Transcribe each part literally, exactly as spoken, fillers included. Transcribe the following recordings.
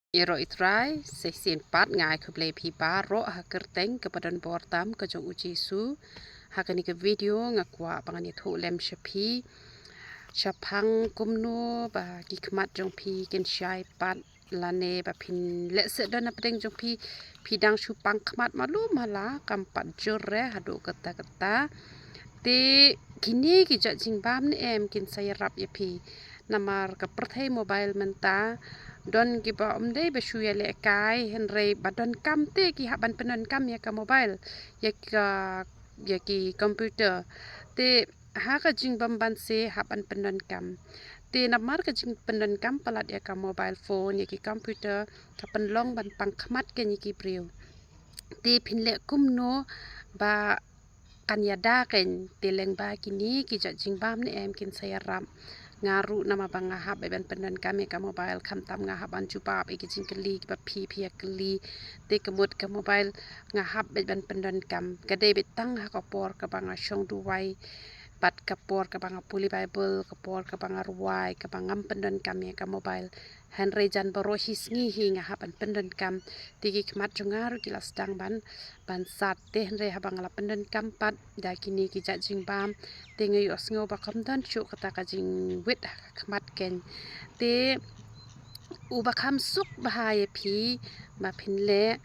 Ïaroh Ïtrai, sa shisien pat nga ai khublei phi baroh ha ka kyrteng kaba don bor tam ka jong U Jisu. Ha kane ka video nga kwah ba ngan ïathuh lem sha phi shaphang kumno ba ki khmat jong phi kin shai pat, lane ba phin leh seh don na pdeng jong phi, phi dang shu pang khmat malu mala kam pat jur re haduh katta katta. Te kine ki jait jingbam ne em kin sa ïarap ïa phi. Namar ka pyrthei mobile mynta don kiba ym dei ba shu ïalehkai, hynrei ba donkam te ki hap ban pyndonkam ïa ka mobile, ïa ka, ïa ki computer. Te ha ka jingbam ban se hap ban pyndonkam. Te namar ka jingpyndonkam palat ïa ka mobile phone, ïa ki computer, ka pynlong ban pang khmat keiñ ïa ki briew. Te phin leh kumno ba kan ïada keiñ? Te lyngba kine ki jait jingbam ne em kin sa ïarap. Nga ruh namar ba nga hap beit ban pyndonkam ïa ka mobile, khamtam nga hap ban jubab ïa ki jingkylli kiba phi phi ïa kylli. Te ka mut ka mobile nga hap beit ban pyndonkam. Ka dei beit tang ha ka por kaba nga shong duwai bad ka por kaba nga pule Bible, ka por kaba nga rwai, kaba ngam pyndonkam ïa ka mobile. Hynrei jan baroh shi sngi hi nga hap ban pyndonkam. Te ki khmat jong nga ruh ki la sdang ban, ban sat. Te hynrei haba nga la pyndonkam pat da kine ki jait jingbam, te nga ïohsngew ba kam don shuh kata ka jingwit ha ka khmat keiñ. Te uba kham suk bha ïa phi ba phin leh,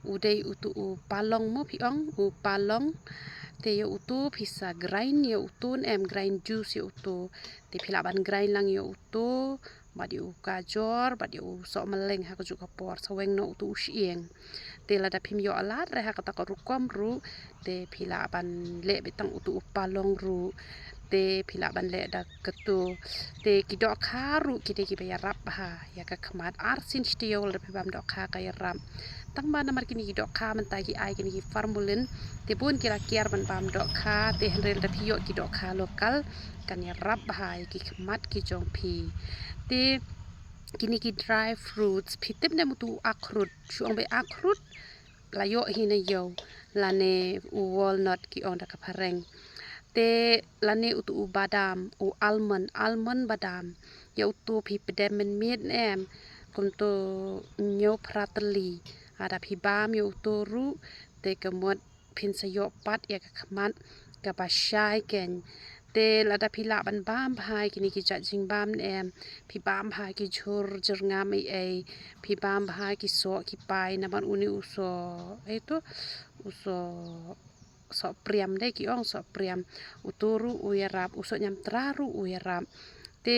u dei utu u palong, mo phi ong, u palong. Te ïa utu phi sa grind ïa utu ne em, grind juice ïa utu. Te phi lah ban grind lang ïa utu bad ïa u kajor bad ïa u sohmylleng ha kajuh ka por, sa weng noh utu u shyieng. Te lada phim ïoh lad re ha kata ka rukom ruh, te phi lah ban leh beit tang utu u palong ruh. Te phi lah ban leh da katu. Te ki dohkha ruh ki dei kiba ïarap bha ïa ka khmat. Arsien shi taïew lada phi bam dohkha ka ïarap. Tang ba namar kine ki dohkha mynta ki ai kine ki formalin, te bun ki la kiar ban bam dohkha, te hynrei lada phi ïoh ki dohkha local kan ïarap bha ïa ki khmat ki jong phi. Te kine ki dry fruits, phi tip ne em utu u akhrut? Shu ong beit akhrut, la ïoh hi na ïew, lane u walnut ki ong da ka phareng. Te lane utu u badam, u almond, almond badam. Ïa utu phi pdem mynmiet ne em, kumto hynñiew phra tylli. Lada phi bam ïa utu ruh, te ka mut phin sa ïoh pat ïa ka khmat kaba shai keiñ. Te lada phi lah ban bam bha ïa kine ki jait jingbam ne em, phi bam bha ïa ki jhur jyrngam ei ei, phi bam bha ïa ki soh ki pai, namar une u soh, ei to, u soh, sohpriam dei ki ong, sohpriam. Utu ruh u ïarap, u sohñiamtra ruh u ïarap. Te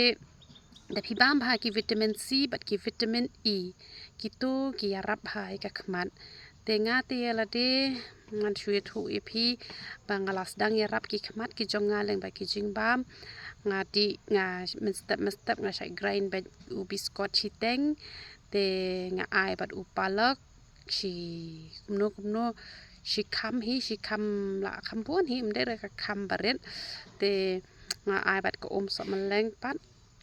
da phi bam bha ïa ki vitamin C bad ki vitamin E, kitu ki ïarap bha ïa ka khmat. Te nga te ïa lade ngan shu ïathuh ïa phi ba nga la sdang ïarap ki khmat ki jong nga lyngba ki jingbam. Nga dih, nga mynstep mynstep nga shait grind beit u biskot shiteng. Te nga ai bad u palak shi kumno kumno, shi kham hi, shi kham la kham bun hi, ym dei re ka kham barit. Te nga ai bad ka um sohmylleng pat,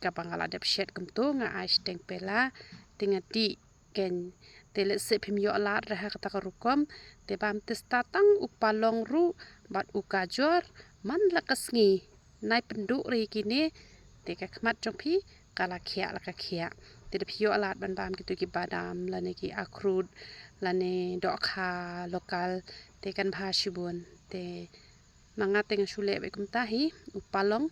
kaba nga la dep shet kumto, nga ai shiteng pela, te nga dih keiñ. Te lehse phim ïoh lad re ha kata ka rukom, te bam tista tang u palong ruh bad u kajor man la ka sngi. Nai pynduh re kine, te ka khmat jong phi ka la khiah la ka khiah. Te da phi ïoh lad ban bam kitu ki badam lane ki akhrut lane dohkha local, te kan bha shibun. Te ma nga te nga shu leh beit kumta hi, u palong,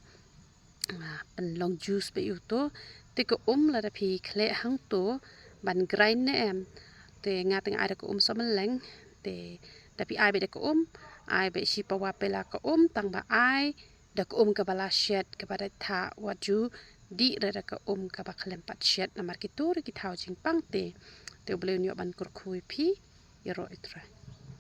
ah, pynlong juice beit utu. Te ka um lada phi khleh hangto ban grind ne em, te nga te nga ai da ka um sohmylleng. Te da phi ai beit da ka um, ai beit shi pawa pela ka um, tang ba ai da ka um kaba la shet, kaba da thah, wat ju dih re da ka um kaba khlem pat shet, namar kitu re ki thaw jingpang te. Te U Blei un ïoh ban kyrkhu ïa phi. Ïaroh Ïtrai.